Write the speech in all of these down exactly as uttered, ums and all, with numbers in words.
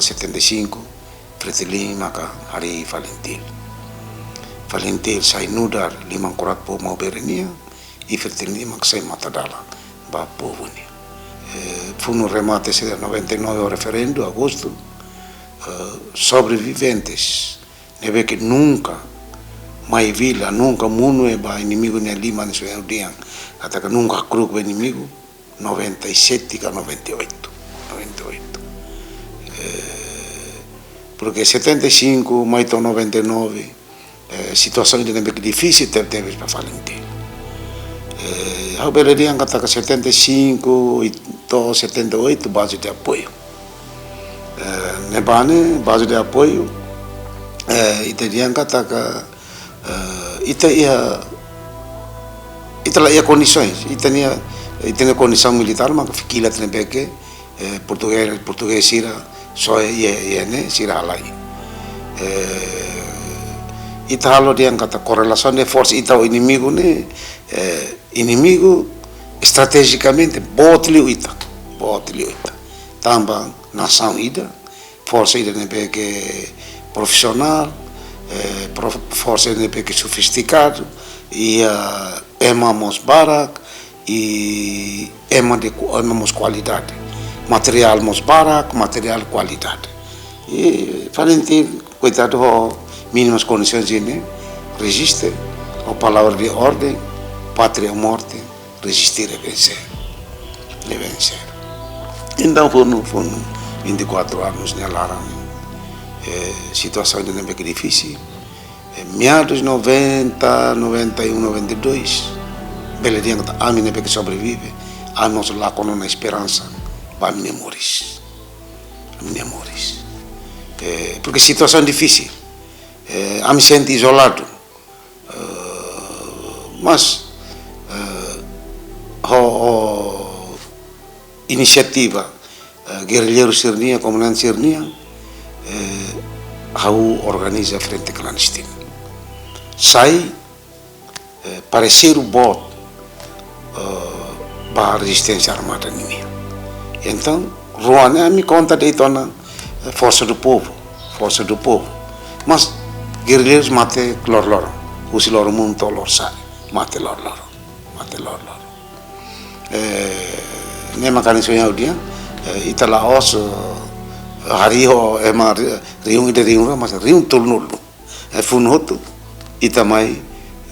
setenta e cinco, Fretilin maka harii Falintil. Falintil sai nu'udar liman kurak po mau bere nian, i Fretilin maka sai matadalan ba povu nian. Eh, funu remate sira noventa e nove ho referendu, agostu, eh, sobreviventes ne'ebé ke nunka mai vila, nunka monu ba inimigu nia liman, ne'e só di'ak katak nunka hakru'uk ba inimigu, noventa e sete ka noventa e oito. Noventa e oito. Eh, porque setenta e cinco mai to'o noventa e nove, eh, situasaun ida ne'ebé ke difisil tebetebes ba Falintil. Eh, ha'u bele dehan katak setenta e cinco i to'o setenta e oito baze de apoiu. Eh, ne'ebá ne'e baze de apoiu, eh, ita dehan katak, eh, ita iha, ita la iha kondisoens, ita-nia, ita-nia kondisaun militár maka fila tiha ne'ebé ke, eh, portugés, portugés sira só iha, iha ne'e sira halai. Eh, ita halo dehan katak korrelasaun de forsa ita ho inimigu ne'e, eh, inimigu estratejikamente boot liu ita, boot liu ita. Tanba nasaun ida, forsa ida ne'ebé ke profisionál, eh, prof-, forsa ida ne'ebé ke sofistikadu, i, ah, ema mós barak, i ema de ku-, ema mós kualidade. Materiál mós barak, materiál kualidade. I Falintil, koitadu, ho mínimas kondisoens ne'e reziste, ho palavra de orden, pátria ou morte, rezistir é vencer. É vencer. Entaun, funu, funu vinte e quatro anos nia laran, eh, situasaun ida ne'ebé ke difisil. Eh, meados noventa, noventa e um, noventa e dois, bele dehan katak ami ne'ebé ke sobrevive, ami mós lakon ona esperansa ba ami-nia moris. Ami-nia moris. Eh, porque situasaun difisil. Eh, ami sente izoladu. Eh, mas, eh, ho, ho inisiativa, eh, gerrilleiru sira-nian, komandante sira-nian, eh, ha'u organiza frente klandestina. Sai, eh, parseiru boot, eh, ba rezisténsia armada ninian. Entaun, rua ne'e ami konta de'it ona, eh, Força do Povo, Força do Povo. Mas gerrilleiru mate loroloron, husi loromonu to'o lorosa'e, mate loroloron, mate loroloron. Eh, ne'e mak ha'u dehan, eh, ita la'ós, eh, harii ho ema ri-, rihun ida, rihun rua, mas rihun tolunulu. Eh, funu hotu, ita mai,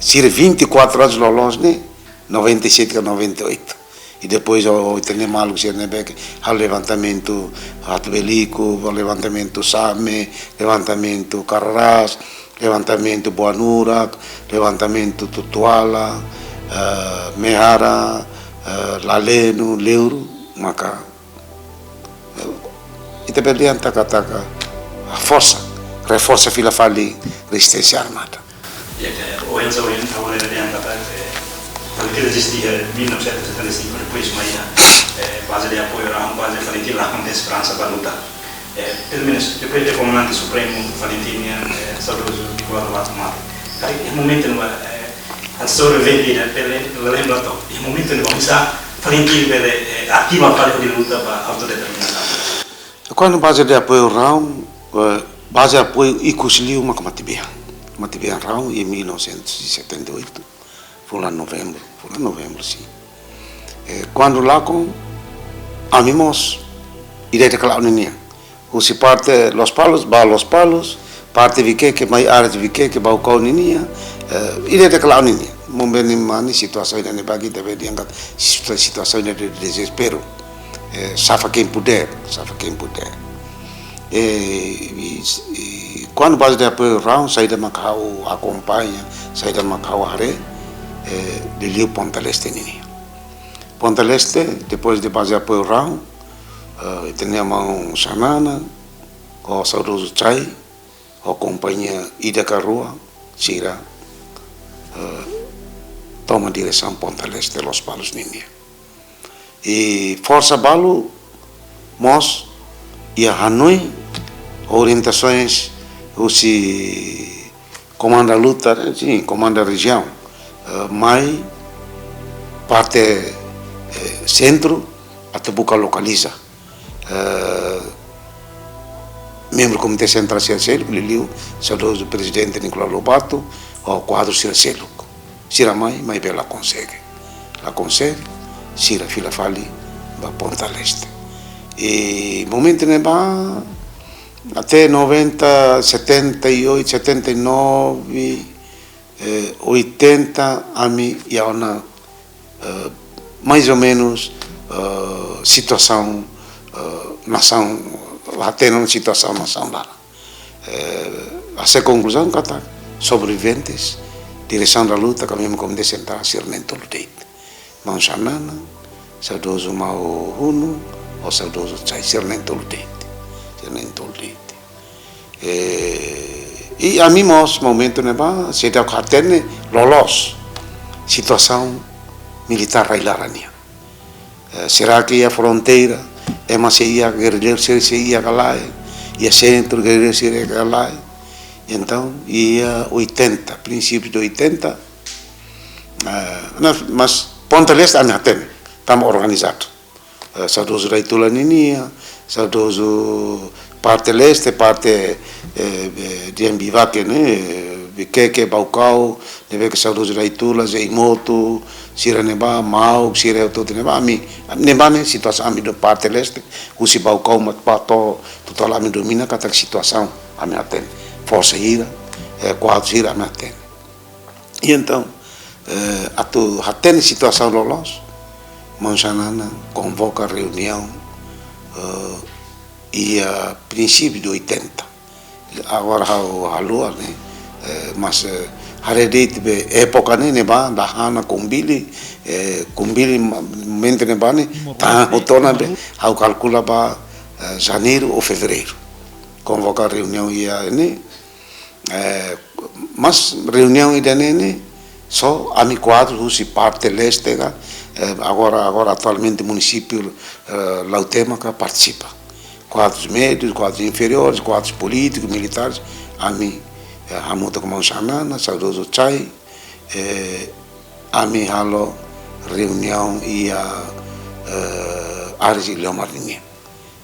sira vinte e quatro anos loloos ne'e, noventa e sete ka noventa e oito. I depois, o, o, ita-nia maluk sira ne'ebé ke halo levantamentu Hato Beliku, levantamentu Same, levantamentu Kararas, levantamentu Boanurak, levantamentu Tutuala, eh, Mehara, eh, Lalenu, Leuru, maka, eh, ita bele dehan katak, katak, forsa, reforsa fila fali rezisténsia armada. Ya, ya, ya. Ohin sa ohin, ha'u bele dehan katak, eh, Falintil eziste iha mil novecentos e setenta e cinco, depois mai iha, eh, baze de apoiu Rahun, baze Falintil la akontese Fransa ba luta. Eh, pelumenus, depois de komandante supremu Falintil nian, eh, saudozu Nicolau Lobato mate. Karik iha momentu ne'ebá, eh, antes sobrevivente, ne'e, bele lembra to'ok, iha momentu ne'ebá, oinsá Falintil bele, eh, ativa fali hodi luta ba autodeterminasaun. Kuandu baze de apoiu Rahun, eh, baze apoiu ikus liu maka matebian. Matebian Rahun iha mil novecentos e setenta e oito, fulan novembru, fulan novembru, sin. Eh, kuandu lakon, ami mós, ida-idak la'o ninian. Husi parte Lospalos, ba Lospalos, parte Viqueque, mai área Viqueque, Baucau ninian, eh, ida-idak la'o ninian. Maibé ne'e mane situasaun ida ne'ebé ke ita bele dehan katak situa-, situasaun ida de dezesperu. Eh, safa quem puder, safa quem puder. Eh, i, i, kuandu baze de apoiu Rahun, saida mak ha'u akompaña, saida mak ha'u haree, eh, liuliu Ponta Leste ninian. Ponta Leste, depois de baze apoiu Rahun, eh, ita-nia maun Xanana, ho saudozu Chai, ho kompañia ida ka rua, sira, eh, toma diresaun Ponta Leste, Lospalos ninian. I forsa balu mós iha hanoin, orientasoens husi komanda luta, ne'e, sin, komanda rejiaun, eh, mai parte, eh, sentru, atu buka lokaliza, eh, membru Komité Sentrál sira seluk, liuliu saudozu Prezidente Nicolau Lobato, ho kuadru sira seluk. Sira mai, maibé la konsege. La konsege, sira fila fali ba Ponta Leste. I momentu ne'ebá, até noventa, setenta e oito, setenta e nove, eh, oitenta, ami iha ona, eh, mais ou menos, eh, situasaun, eh, nasaun, hatene ona situasaun nasaun laran. Eh, hanesan konkluzaun katak sobreviventes, diresaun da luta, ka ami Komité Sentrál, sira na'in-tolu de'it. Maun Xanana, saudozu Maun Hunu, ho saudozu Chai, sira na'in-tolu de'it. Sira na'in-tolu de'it. Eh, i ami mós momentu ne'ebá, seidauk hatene loloos situasaun militár rai-laran nian. Eh, será que iha fronteira, ema sei iha, gerrilleiru sei, sei iha ka lae, iha sentru, gerrilleiru sei iha ka lae. Entaun, iha oitenta, princípios de oitenta, eh, na, mas Ponta Leste ami hatene, tama organizadu. Eh, saudozu Daitula ninia, saudozu parte leste, parte, eh, eh, Diambiwake ne'e, eh, Viqueque, Baucau, ne'ebé ke saudozu Daitula, Zeimotu, sira ne'ebá, Mau, sira hotu-hotu ne'ebá, ami, ne'ebá ne'e situasaun ami do parte leste, husi Baucau mak ba to'o, total ami domina katak situasaun ami hatene. Forsa hira, eh, kuadru hira ami hatene. I entaun, eh, atu hatene situasaun loloos, Maun Xanana konvoka reuniaun, eh, iha princípio de oitenta. Agora ha'u haluha ne'e, eh, mas, eh, haree de'it be époka ne'e, ne'ebá, dahana Kumbili, eh, Kumbili ma-, momentu ne'ebá ne'e, tahan hotu ona be, ha'u kalkula ba, eh, janeiru ou fevereiru. Konvoka reuniaun iha ne'e, eh, mas reuniaun ida-ne'e ne'e, só ami kuadru husi parte leste ka, eh, agora, agora atualmente munisípiu, eh, Lautém ka partisipa. Kuadrus médius, kuadrus inferiores, kuadrus polítikus, militares, ami, eh, hamutuk ho Maun Xanana, saudozu Chai, eh, ami halo reuniaun iha, eh, Aires Iliomar ninia.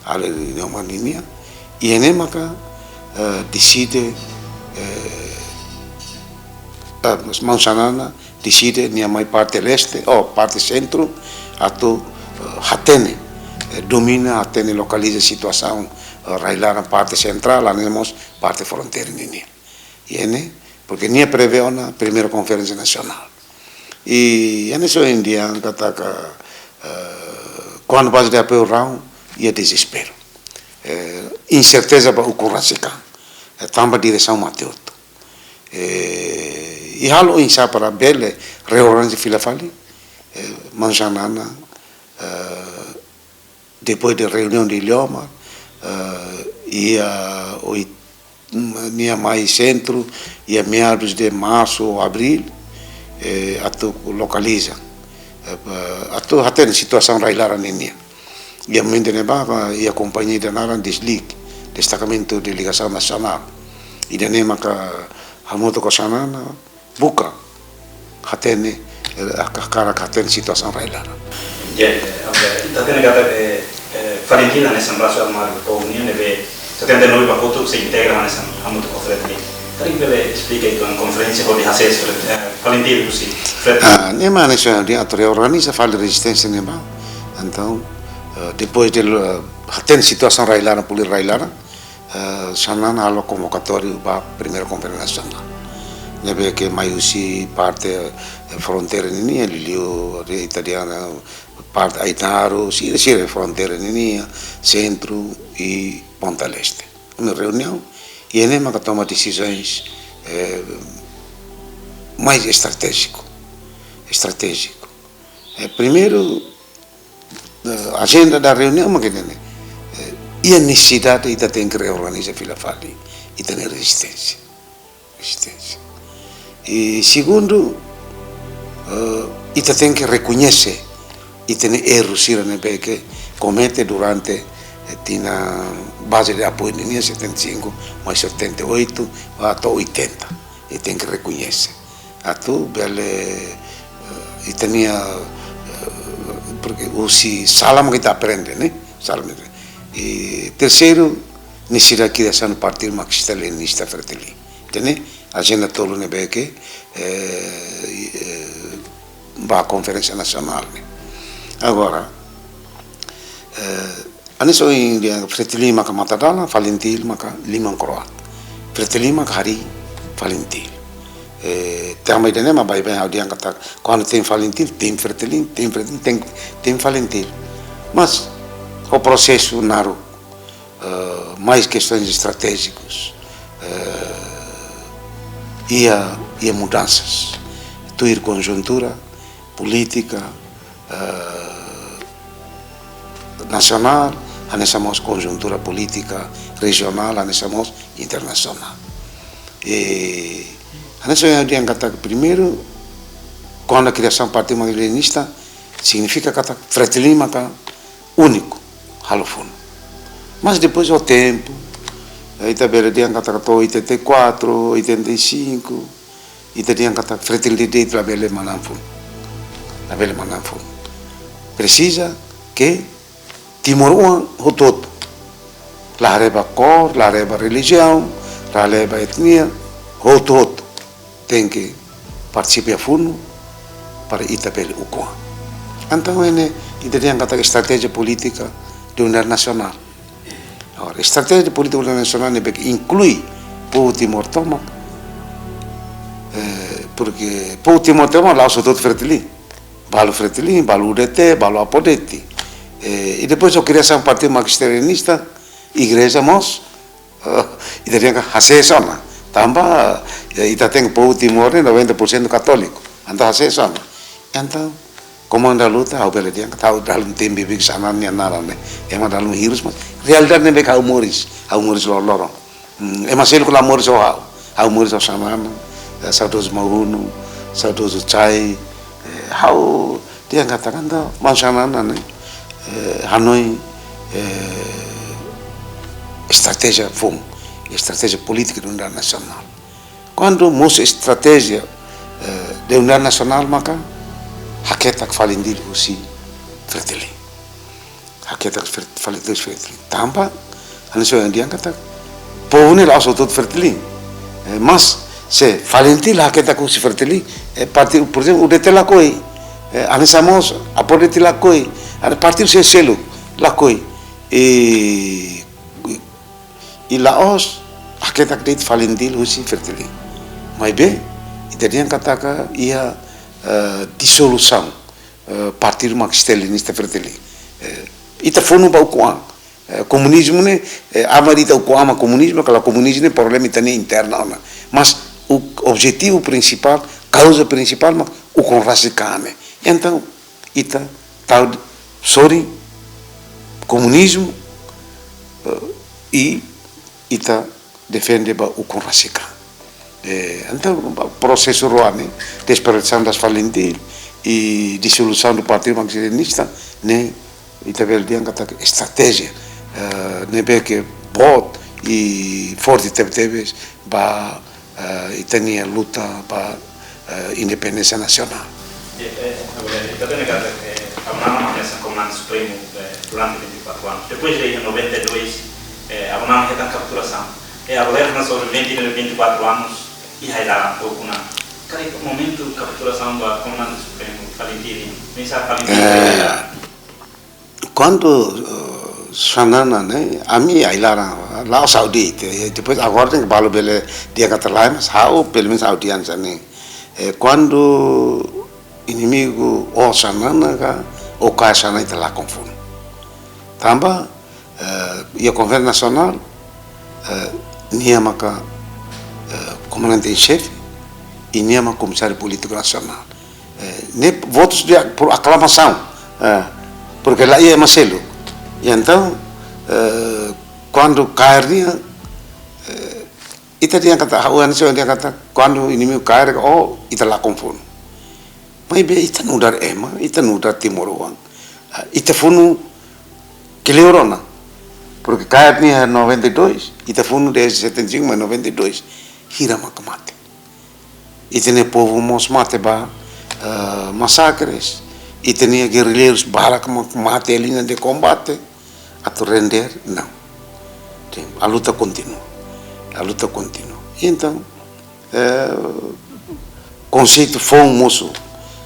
Halo reuniaun iha ne'e ninia. Iha ne'e maka, eh, deside, eh, eh, Maun Xanana deside nia mai parte leste, ou parte sentru, atu, eh, hatene, eh, domina, hatene, lokaliza situasaun, eh, rai-laran parte sentrál, hanesan mós parte fronteira ninia. Iha ne'e, porque nia prevee ona primeira konferénsia nasionál. I hanesan ohin dehan katak, eh, kuandu baze de apoiu rau, iha dezesperu. Eh, inserteza ba ukun rasik an. Eh, tanba diresaun mate hotu. Eh, i halo oinsá para bele reorganiza fila fali. Eh, Maun Xanana, eh, depois de reuniaun de Iliomar, eh, iha oit-, nia mai sentru, iha meados de março ou abril, eh, atu lokaliza, eh, pa, atu hatene situasaun rai-laran ninia. Iha momentu ne'ebá, iha kompañia ida naran DESLIC, Destacamento de Ligação Nacional. Ida-ne'e maka hamutuk ho Xanana, buka hatene, eh, hakarak hatene situasaun rai-laran. Ya, eh, oke. Ita hatene katak, eh, eh, FALINTIL hanesan brasu armadu povu nian ne'ebé setenta e nove ba kotuk sei integra hanesan hamutuk ho FRETILIN. Karik bele esplika uitoan konferénsia hodi hasees FRET-, eh, FALINTIL husi FRETILIN. Ah, ne'e mak hanesan dehan atu reorganiza fali rezisténsia ne'ebá. Entaun, eh, depois de, eh, hatene situasaun rai-laran, polítika rai-laran, eh, Xanana halo konvokatóriu ba primeira konferénsia nasionál. Ne'ebé ke mai husi parte, eh, fronteira ninia, liuliu ita dehan, parte Ainaro, sira, sira fronteira ninia, sentru i Ponta Leste. Ami reuniaun, i iha ne'e maka toma desizaun, eh, mais estratéjiku. Estratéjiku. Eh, primeiru, eh, ajenda da reuniaun mak ne'e, eh, iha nesesidade ita tenke reorganiza fila fali ita-nia rezisténsia. Rezisténsia. I segundu, eh, ita tenke rekoñese ita-nia erru sira ne'ebé ke komete durante, eh, tinan baze de apoiu ninia setenta e cinco mai setenta e oito, ba to'o oitenta. Ita tenke rekoñese. Atu bele, eh, ita-nia, eh, porque husi sala mak ita aprende, ne'e? Sala mak ita. I terseiru, ne'e sira kriasaun partidu marxista-leninista Fretilin. Entaun ne'e ajenda tolu ne'ebé ke, eh, eh, ba konferénsia nasionál ne'e. Agora, eh, hanesan ohin dehan Fretilin maka matadalan, Falintil maka liman kro'at. Fretilin maka harii Falintil. Eh, tanba ida-ne'e mak baibain ha'u dehan katak, kuandu tem Falintil, tem Fretilin, tem Fretilin, tem, tem Falintil. Mas, ho prosesu naruk, eh, mais questões estratégicas, eh, iha, iha mudanças. Tuir konjuntura polítika, eh, nasionál, hanesan mós konjuntura polítika rejionál, hanesan mós internasionál. I hanesan ohin dehan katak primeiru, kuandu kriasaun partidu marxista-leninista, signifika katak Fretilin maka úniku, halo funu. Mas depois ho tempu, eh, ita bele dehan katak to'o oitenta e quatro, oitenta e cinco, ita dehan katak Fretilin de'it labele manán funu. Labele manán funu. Presiza ke timoroan hotu-hotu. La haree ba kór, la haree ba relijiaun, la haree ba etnia, hotu-hotu tenke partisipa iha funu para ita bele ukun an. Entaun ne'e, ita dehan katak estratéjia polítika de unidade nasionál. Agora, estratéjia polítika de unidade nasionál ne'ebé ke inklui povu Timor tomak, eh, porke povu Timor tomak la'ós hotu-hotu Fretilin. Balu Fretilin, balu U D T, balu Apodeti. Eh, i depois ho kriasaun partidu marxista-leninista, igreja mós, eh, ita dehan katak hasees ona. Tanba, eh, ita hatene povu Timor ne'e noventa por cento katóliku. Entaun hasees ona. Entaun, komandu luta, ha'u bele dehan katak ha'u dala ruma temi bibi Xanana nia naran ne'e. Ema dala ruma hirus, mas realidade ne'ebé ke ha'u moris, ha'u moris loroloron. Hmm, ema seluk la moris ho ha'u. Ha'u moris ho Xanana, eh, saudozu Maunu, saudozu Chai, eh, ha'u dehan katak entaun maun Xanana ne'e, eh, hanoin, eh, estratéjia foun, estratéjia polítika de unidade nasionál. Kuandu mosu estratéjia, eh, de unidade nasionál maka haketak Falintil husi Fretilin. Haketak Fre-, Falintil husi Fretilin. Tanba, hanesan ohin dehan katak, povu ne'e la'ós hotu-hotu Fretilin. Eh, mas, se Falintil haketak husi Fretilin, eh, partidu, por ezemplu, U D T lakohi. Eh, hanesan mós, Apodeti lakohi. Hanesan partidu se-, seluk lakohi. I, i la'ós, haketak de'it Falintil husi Fretilin. Maibé, ita dehan katak iha, eh, disolusaun, eh, partidu marxista-leninista Fretilin. Eh, ita funu ba ukun an. Eh, komunizmu ne'e, eh, aban ita ukun an mak komunizmu, kalau komunizmu ne'e problema ita-nia interna ona. Mas o objetivu prinsipál, kauza prinsipál mak ukun rasik an ne'e. Entaun, ita tau sorin komunizmu, eh, i ita defende ba ukun rasik an. Eh, entaun, ba prosesu rua ne'e, despartidasaun das Falintil i disolusaun do partidu marxista-leninista, ne'e, ita bele dehan katak estratéjia, eh, ne'ebé ke boot i forte tebetebes ba, eh, ita-nia luta ba, eh, independénsia nasionál. Eh, eh, agora, ita hatene katak, eh, Abu Nanan hanesan komandante supremu, eh, durante vinte e quatro anos. Depois de noventa e dois, eh, Abu Nanan hetan kapturasaun. Eh, agora, hanesan sobrevivente de vinte e quatro anos, iha ai-laran, ou kuna. Karik momentu kapturasaun ba komandante supremu, Falintil, ne'e sa Falintil, eh, Kuandu, eh, Xanana ne'e, ami ai-laran, la'ós ha'u de'it, eh, depois agora tenke balu bele dehan katak lae, mas ha'u, pelumenus ha'u dehan hanesan ne'e. Eh, kuandu inimigu oho Xanana ka, ou kaer Xanana ita lakon funu. Tanba, eh, iha konferénsia nasionál, eh, nia maka, eh, komandante em xefe, i nia maka komisáriu polítiku nasionál. Eh, ne'e votus dehan por aklamasaun, eh, porke la iha ema seluk. I entaun, eh, kuandu kaer nia, eh, ita dehan katak, ha'u hanesan dehan katak, kuandu inimigu kaer, oh, ita lakon funu. Maibé ita nu'udar ema, ita nu'udar timoroan. Eh, ita funu kleur ona. Porke kaer nia noventa e dois, ita funu desde setenta e cinco mai noventa e dois. Hira maka mate. Ita-nia povu mós mate ba, eh, masakres. Ita-nia gerrilleiru barak ma-, mate iha liña de kombate. Atu render, não. Sim, a luta kontinua. A luta kontinua. Entaun, eh, konseitu foun mosu.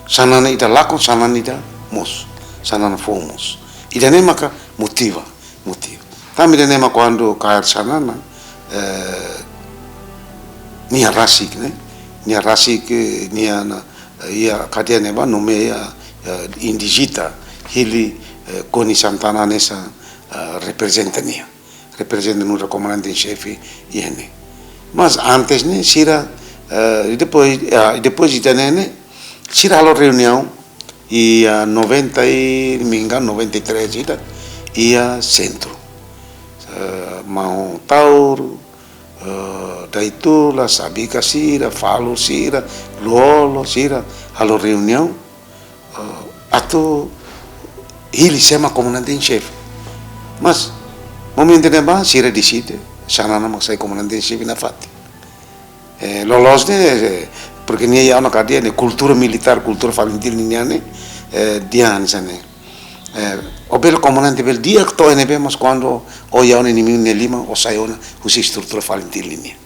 Xanana ida lakon, Xanana ida mosu. Xanana foun mosu. Ida-ne'e maka motiva, motiva. Tanba ida-ne'e mak kuandu kaer Xanana, eh, nia rasik, ne'e? Nia rasik, eh, nia na, eh, iha kadeia ne'ebá nomeia, eh, indijita, hili, eh, Koni Santana hanesan, eh, reprezenta nia. Reprezenta nu'udar komandante em xefe iha ne'e. Mas antes ne'e, sira, eh, e depois, ah, e depois ida-ne'e ne'e, sira halo reuniaun, iha noventa e, me engano, noventa e três ida, iha sentru. Eh, Maun Taur, eh, Daitula, Sabika sira, Falu sira, Lolo sira, halo reuniaun, eh, atu hili sé mak komandante em xefe. Mas, momentu ne'ebá, sira deside, Xanana mak sai komandante em xefe nafatin. Eh, loloos ne'e, eh, porque nia iha ona kadeia ne'e, kultura militár, kultura Falintil ninian ne'e, eh, di'ak hanesan ne'e. Eh, ó bele komandante bele di'ak to'o iha ne'ebé, mas kuandu ó iha ona inimigu nia liman, ó sai ona husi estrutura Falintil ninian.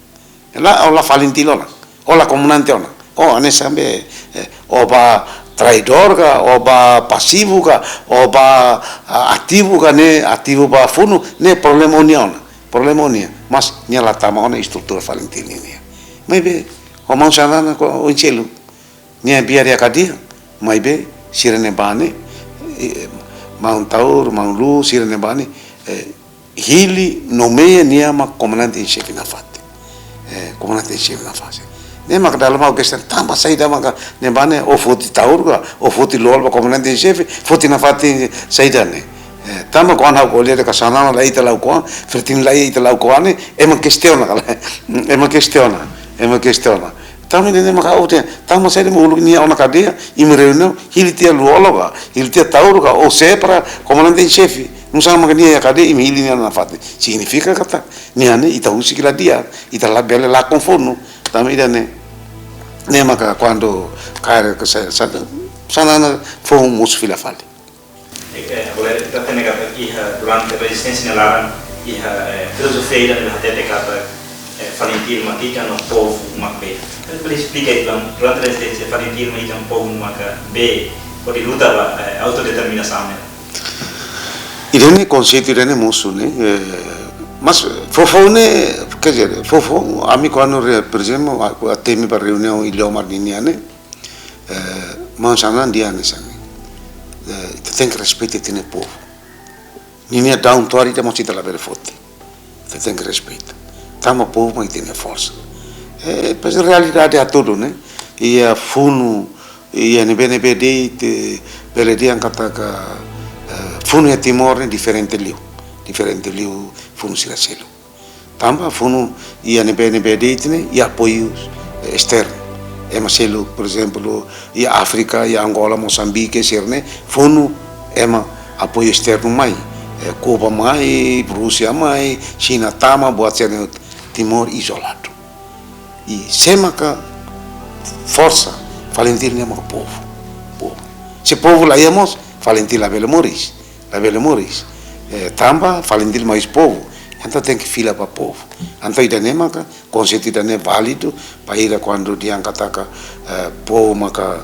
La, ó la Falintil ona, ó la komandante ona. Ó hanesan be, eh, ó ba traidór ka, ó ba pasivu ka, ó ba, ah, ativu ka, ne'e ativu ba funu, ne'e problema ó-nia ona. Problema ó-nia. Mas nia la tama ona estrutura Falintil ninian. Maibé, ó maun Xanana ko oinselu. Nia biar iha kadeia, maibé, sira ne'ebá ne'e, eh, Maun Taur, Maun Lu, sira ne'ebá ne'e, eh, hili nomeia nia mak komandante em xefe nafatin. Eh, komandante em xefe nafatin. Ne'e mak dala ruma ha'u kestaun tanba saida maka ne'ebá ne'e ó foti Taur ka, ó foti Lolo ba komandante em xefe, foti nafatin saida ne'e. Eh, tanba kuandu ha'u ko'alia dehan Xanana laiha ita la'ós kuan, Fretilin laiha ita la'ós kuan ne'e, ema kestiona kala. Ema kestiona, ema kestiona. Tanba ne'e maka ha'u dehan, tanba saida mak uluk nia ona kadeia, imi reuniaun, hili tiha Lolo ka, hili tiha Taur ka, ou sé para komandante em xefe. Nusá maka nia iha kadeia, imi hili nia nafatin. Signifika katak, nia ne'e ita husik la di'ak, ita labele lakon funu, tanba ida-ne'e. Ne'e maka kuandu kaer ke sa-, sa-, Xanana foun mosu fila fali. Eh, eh, agora, ita hatene katak iha durante rezisténsia nia laran, iha, eh, filozofia ida ne'ebé hatete katak, eh, Falintil mak ikan no povu mak bee. Entaun, bele esplika uitoan, durante rezisténsia Falintil mak ikan, povu mak bee, hodi luta ba, eh, autodeterminasaun ne'e? Ida-ne'e konseitu ida-ne'e mosu, ne'e, eh, mas fofoun ne'e, quer dizer, fofoun, ami kuandu re-, por exemplo, a, a temi ba reuniaun Iliomar ninian ne'e, eh, maun Xanana dehan hanesan ne'e. Eh, ita tenke respeita ita-nia povu. Ninia daun to'o ita mós ita labele foti. Ita tenke respeita. Tanba povu mak ita-nia forsa. Eh, pois realidade hatudu, ne'e? Iha funu, iha ne'ebé-ne'ebé de'it, bele dehan katak, eh, funu iha Timor ne'e diferente liu. Diferente liu funu sira seluk. Tanba funu iha ne'ebé-ne'ebé de'it ne'e, iha apoiu, eh, esternu. Ema seluk, por exemplo, iha Áfrika, iha Angola, Mosambike, sira-ne'e, funu ema apoiu esternu mai. Eh, Kuba mai, Rúsia mai, Xina tama, buat sira-ne'e, Timor izoladu. I sé maka forsa Falintil ne'e maka povu. Povu. Se povu la iha mós, Falintil labele moris. Labele moris. Eh, tanba Falintil mai husi povu. Entaun tenke fila ba povu. Entaun ida-ne'e maka konseitu ida-ne'e válidu, bainhira kuandu dehan katak, eh, povu maka,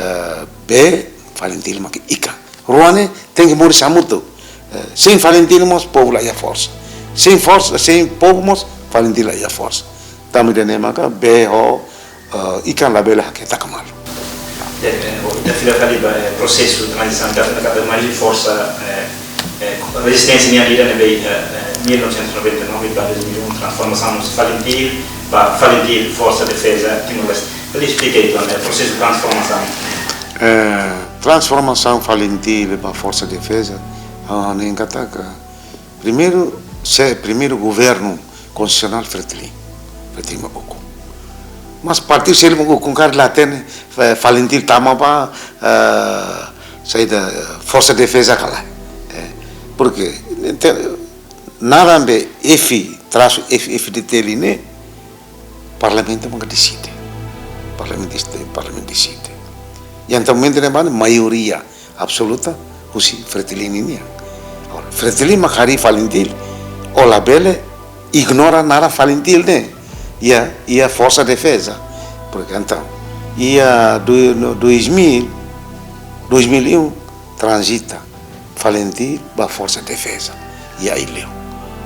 eh, bee, Falintil maka ikan. Rua ne'e tenke moris hamutuk. Eh, sein Falintil mós povu la iha forsa. Sein forsa, sein povu mós Falintil la iha forsa. Tanba ida-ne'e maka bee ho, eh, ikan labele haketak malu. Eh, eh, o, ita fila fali ba, eh, prosesu tranzisaun, katak, katak mai husi forsa, eh, eh, rezisténsia nian ida ne'ebé, eh, eh, mil novecentos e noventa e nove ba dois mil e um, transformasaun husi Falintil ba Falintil, Forsa Defeza Timor-Leste. Bele esplika uitoan, eh, prosesu transformasaun? Eh, transformasaun Falintil ba Forsa Defeza, ah, ne'e katak, primeiru, se, primeiru governu konstitusionál Fretilin. Fretilin mak ukun. Mas partidu seluk mak ukun karik la hatene, eh, Falintil tama ba, eh, saida, Forsa Defeza ka lae. Eh, porque, ente-, naran be F, trasu F, F-FDTL ne'e, parlamentu maka deside. Parlamentu deside, parlamentu deside. Entaun momentu ne'ebá ne'e maioria absoluta husi Fretilin nian. Agora, Fretilin mak harii Falintil, ó labele ignora naran FALINTIL ne'e, iha, iha Forsa Defeza. Porke entaun, iha du-, no, dois mil, dois mil e um, transita FALINTIL ba Forsa Defeza iha Aileu.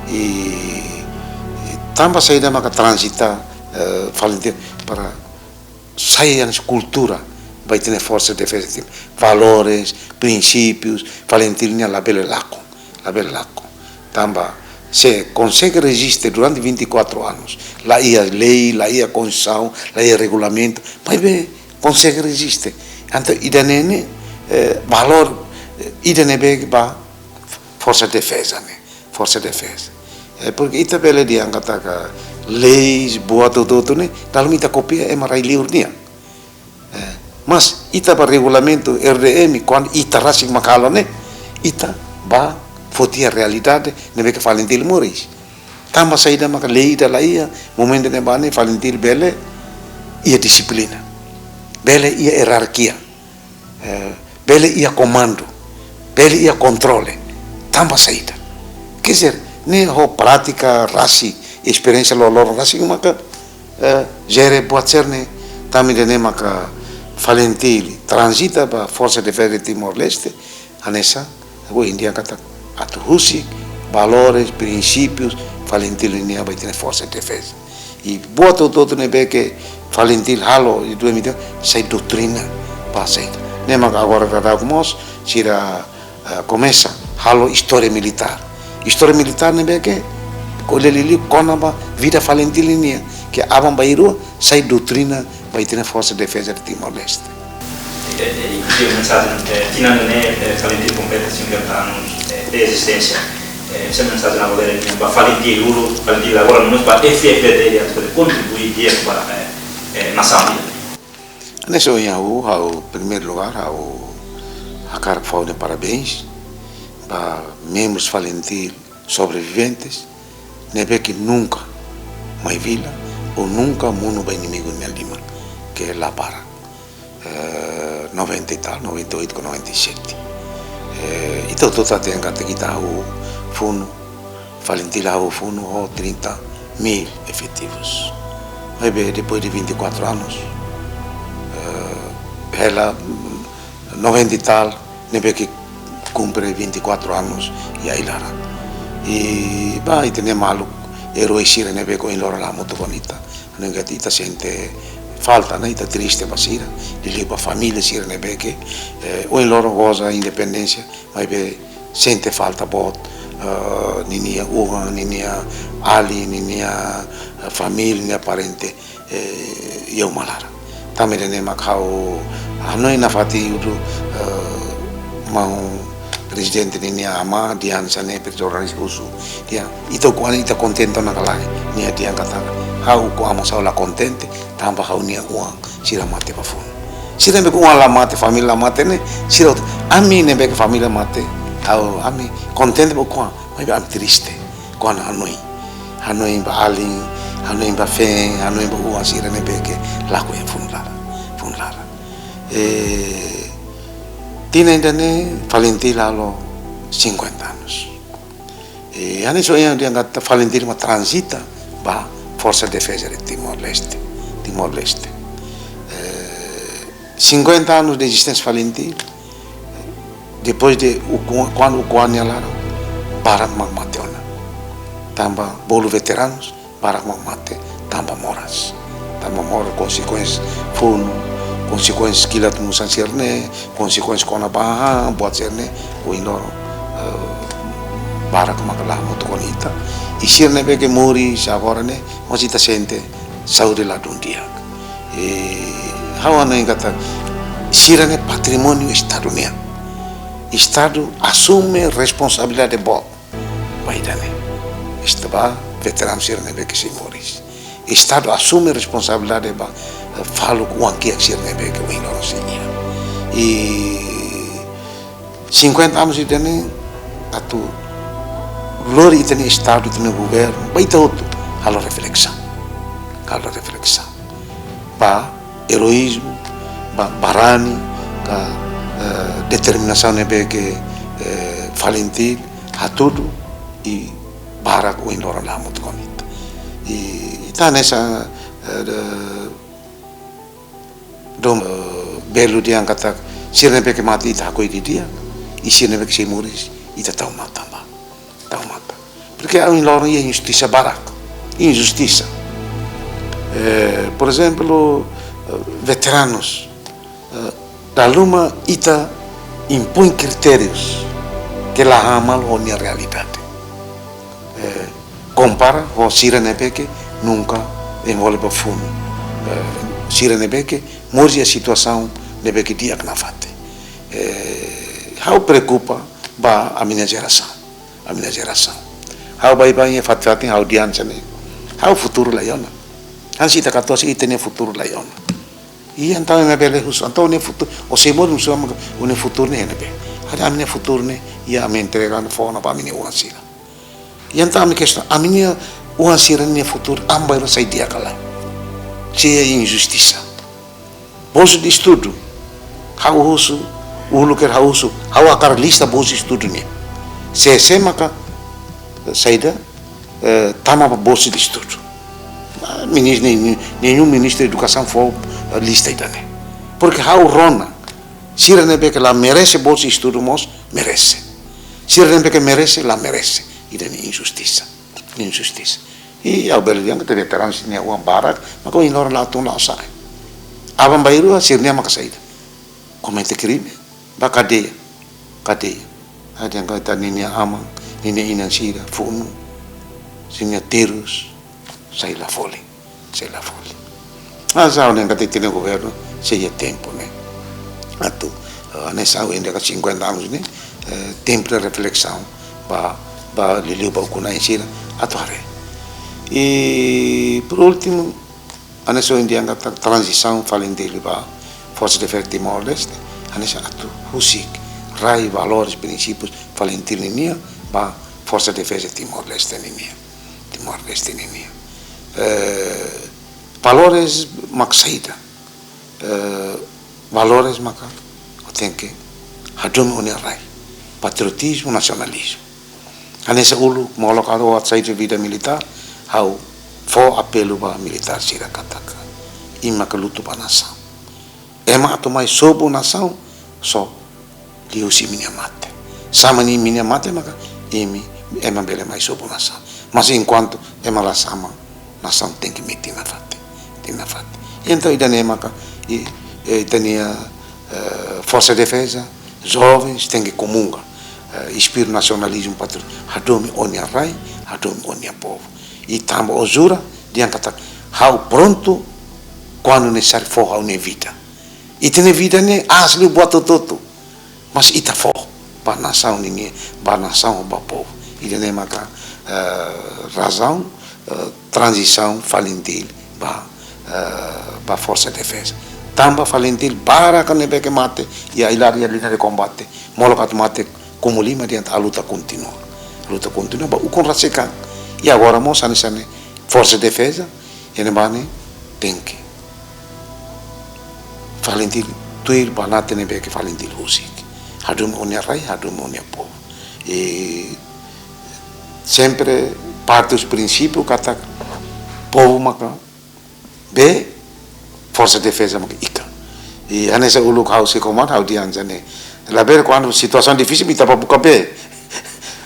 I, i tanba saida maka transita, eh, FALINTIL para sai hanesan kultura ba ita-nia Forsa Defeza, valores, prinsípius, FALINTIL nian labele lakon, labele lakon. Tanba se konsege reziste durante vinte e quatro anos, la iha lei, la iha konstituisaun, la iha regulamentu, maibé konsege reziste. Entaun ida-ne'e ne'e, eh, valór, eh, ida ne'ebé ba Forsa Defeza ne'e, Forsa Defeza. Eh, porke ita bele dehan katak leis, buat hotu-hotu ne'e, dala ruma ita kopia ema rai-liur nian. Eh, mas ita ba regulamentu R D M, kuandu ita rasik mak halo ne'e, ita ba foti iha realidade ne'ebé ke FALINTIL moris. Tanba saida maka lei ida la iha, momentu ne'ebá ne'e FALINTIL bele iha dixiplina, bele iha ierarkia, eh, bele iha komandu, bele iha kontrole. Tanba saida? Quer dizer, ne'e ho prátika rasik, esperiénsia loroloron rasik maka, eh, jere buat sira-ne'e. Tanba ida-ne'e maka FALINTIL transita ba Forsa Defeza Timor-Leste, hanesan, hoje em dia katak atu husik valores, prinsípius FALINTIL nian ba ita-nia Forsa Defeza. I buat hotu-hotu ne'ebé ke FALINTIL halo iha dua mil, sai doutrina ba saida. Ne'e maka agora daudaun mós sira, eh, komesa halo istória militár. Istória militár ne'ebé ke ko'alia liuliu kona-ba vida FALINTIL nian, ke aban-bainrua sai doutrina ba ita-nia Forsa Defeza de Timor-Leste. Eh, eh, e que mensajen, eh, tinan ida-ne'e, eh, FALINTIL kompleta cinquenta anos, eh, de existência. Eh, ida-ne'e mensajen ida-ne'e ba FALINTIL uluk, FALINTIL agora, no mós ba F F D, atu kontribui di'ak ba, eh, eh, nasaun ida-ne'e. Hanesan ohin ha'u, ha'u, primeiru lugar, ha'u hakarak fó parabéns ba membrus FALINTIL sobreviventes, ne'ebé ke nunka mai vila, ou nunka monu ba inimigu nia liman, ke la para. Eh, noventa e tal, noventa e oito com noventa e sete. Eh, ita hotu hatene katak ita hahú funu, FALINTIL hahú funu ho trinta mil efetivus. Maibé, depois de vinte e quatro anos, eh, hela, mm, noventa e tal, ne'ebé ke kumpre vinte e quatro anos iha ai-laran. I ba ita-nia maluk, erói sira ne'ebé ke ohin loron la hamutuk ho ita. Ne'e ke ita sente falta, ne'e ita triste ba sira, liuliu ba família sira ne'ebé ke, eh, ohin loron goza independénsia, maibé sente falta boot, eh, ninia oan, ninia alin, ninia, eh, família, ninia parente, eh, iha uma laran. Tanba ida-ne'e mak ha'u hanoin nafatin uluk, eh, maun prezidente ninia amá, dehan hanesan ne'e, prezidente Rais husu. Dehan, ita ukun-an ita kontente ona ka lae? Nia dehan katak, ha'u ukun-an mós ha'u la kontente, tanba ha'u-nia oan sira mate ba funu. Sira ne'ebé ke oan la mate, família la mate ne'e, sira hotu. Ami ne'ebé ke família mate, ha'u, ami kontente ba ukun-an, maibé ami triste. Kuandu hanoin, hanoin ba alin, hanoin ba feen, hanoin ba oan sira ne'ebé ke lakon iha funu laran, funu laran. Eh, tinan ida-ne'e FALINTIL halo cinquenta anos. Eh, hanesan ohin ha'u dehan katak FALINTIL mak transita ba Forsa Defeza de Timor-Leste, Timor-Leste. Eh, cinquenta anos de existência FALINTIL, depois de ukun-, kuandu ukun-an nia laran, barak mak mate ona. Tanba bolu veteranus, barak mak mate tanba moras. Tanba moras, konsekuénsia funu, konsekuénsia kilat musan sira-ne'e, konsekuénsia kona-ba hahán, buat sira-ne'e, ohin loron, eh, barak mak la hamutuk ho ita. I sira ne'ebé ke moris agora ne'e, mós ita sente saúde ladún di'ak. I ha'u hanoin katak sira-ne'e patrimóniu Estadu nian. Estadu asume responsabilidade boot ba ida-ne'e. Esta ba veteranu sira ne'ebé ke sei moris. Estadu asume responsabilidade ba, eh, faluk oan kiak sira ne'ebé ke ohin loron sei iha. I cinquenta anos ida-ne'e atu lori ita-nia Estadu, ita-nia governu, ba ita hotu halo reflesaun. Halo reflesaun ba eroízmu, ba barani, ka, eh, determinasaun ne'ebé ke, eh, FALINTIL hatudu i barak ohin loron la hamutuk ho ita. I, ita hanesan, eh, de, dom, eh, belu dehan katak, sira ne'ebé ke mate ita hakoi didi'ak, i sira ne'ebé ke sei moris, ita tau matan ba. Tau matan. Porque ohin loron iha injustisa barak. Injustisa. Eh, por ezemplu, eh, veteranus, eh, dala ruma ita impoin kritérius ke la hamal ho nia realidade. Eh, kompara ho sira ne'ebé ke nunka envolve ba funu. Eh, sira ne'ebé ke moris iha situasaun ne'ebé ke di'ak nafatin. Eh, ha'u preokupa ba ami-nia jerasaun. Ami-nia jerasaun. Ha'u baibain iha fatin-fatin ha'u dehan hanesan ne'e. Ha'u futuru laiha ona. Hanesan ita katuas ita-nia futuru laiha ona. I entaun ema bele husu, entaun nia futuru, ó sei moris husu ami, ó-nia futuru ne'e iha ne'ebé? Haree ami-nia futuru ne'e, iha ami entrega fó ona ba ami-nia oan sira. I entaun ami kestaun, ami-nia oan sira-nia futuru, aban-bainrua sai di'ak ka lae? Se iha injustisa. Bolsa de estudu, ha'u husu, uluk kedas ha'u husu, ha'u hakarak lista bolsa de estudu nian. Sé-sé maka, saida, eh, tama ba bolsa de estudu. Ah, minis-, nen-, nen-, nenhum ministru edukasaun fó, eh, lista ida-ne'e. Porque ha'u rona, sira ne'ebé ke la merese bolsa de estudu mós merese. Sira ne'ebé ke merese, la merese. Ida-ne'e injustisa. Injustisa. I ha'u bele dehan katak veteranus sira-nia oan barak, maka ohin loron la tun la sai. Aban-bainrua sira-nia maka saida? Komete krime, ba kadeia. Kadeia. Ha'u dehan katak ninia aman, ninia inan sira, funu, sira-nia terus, sai la folin, sai la folin. Ah, ha'u dehan katak ita-nia governu, sei iha tempu ne'e. Atu, eh, hanesan ha'u indika cinquenta anos ne'e, eh, tempu de refleksaun, ba, ba liuliu ba ukun-na'in sira, atu haree. I, por últimu, hanesan ohin dehan katak tranzisaun FALINTIL ba Forsa Defeza Timor-Leste, hanesan atu husik rai, valores, prinsípius FALINTIL ninian ba Forsa Defeza Timor-Leste ninian. Timor-Leste ninian. Eh, valores mak saida? Eh, valores maka ó tenke hadomi ó-nia rai. Patriotizmu, nasionalizmu. Hanesan uluk, molok ha'u atu sai husi vida militár, ha'u fó apelu ba militár sira katak, imi maka luta ba nasaun. Ema atu mai sobu nasaun, só liuhusi imi-nia mate. Sama imi-nia mate maka, imi, ema bele mai sobu nasaun. Mas enkuantu ema la sama, nasaun tenke metin nafatin, metin nafatin. Entaun ida-ne'e maka, i, eh, ita-nia, eh, Forsa Defeza, jovens tenke komunga, eh, espíritu nasionalizmu, patriot-, hadomi ó-nia rai, hadomi ó-nia povu. I tanba ó jura, dehan katak ha'u prontu, kuandu nesesáriu fó ha'u-nia vida. Ita-nia vida ne'e aas liu buat hotu-hotu. Mas ita fó ba nasaun ninian, ba nasaun, ba povu. Ida-ne'e maka, eh, razaun, eh, tranzisaun FALINTIL ba, eh, ba Forsa Defeza. Tanba FALINTIL barak ne'ebé ke mate, iha ai-laran, iha liña de kombate, molok atu mate, komu lima dehan a luta kontinua. A luta kontinua ba ukun rasik an. I agora mós hanesan ne'e, Forsa Defeza, iha ne'ebá ne'e tenke FALINTIL tuir ba nasaun ne'ebé ke FALINTIL husik. Hadomi ó-nia rai, hadomi ó-nia povu. I sempre parte husi prinsípiu katak povu maka bee, Forsa Defeza maka ikan. I hanesan uluk ha'u sei komandu, ha'u dehan hanesan ne'e. Labele kuandu situasaun difisil, ita bá buka bee.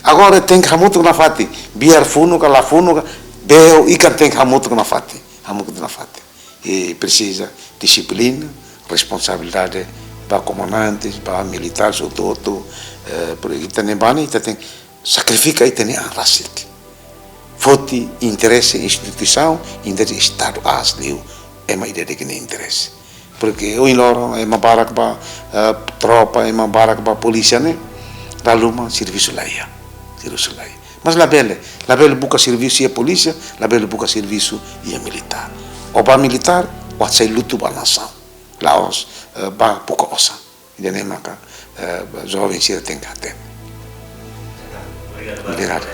Agora tenke hamutuk nafatin. Biar funu ka la funu ka, bee ho ikan tenke hamutuk nafatin. Hamutuk nafatin. I presiza dixiplina, responsabilidade ba komandantes, ba militares, hotu-hotu, eh, por ita ne'ebá ne'e, ita tenke sakrifika ita-nia an rasik. Foti interese instituisaun, interese Estadu aas liu, ema ida-idak nia interese. Porque ohin loron ema barak ba, eh, tropa, ema barak ba polísia ne'e, dala ruma servisu laiha. Servisu laiha. Mas labele, labele buka servisu iha polísia, labele buka servisu iha militár. Ó bá militár, ó sai luta ba nasaun. La'ós, eh, bá buka osan. Ida-ne'e maka, eh, joven sira tenke hatene. Obrigadu.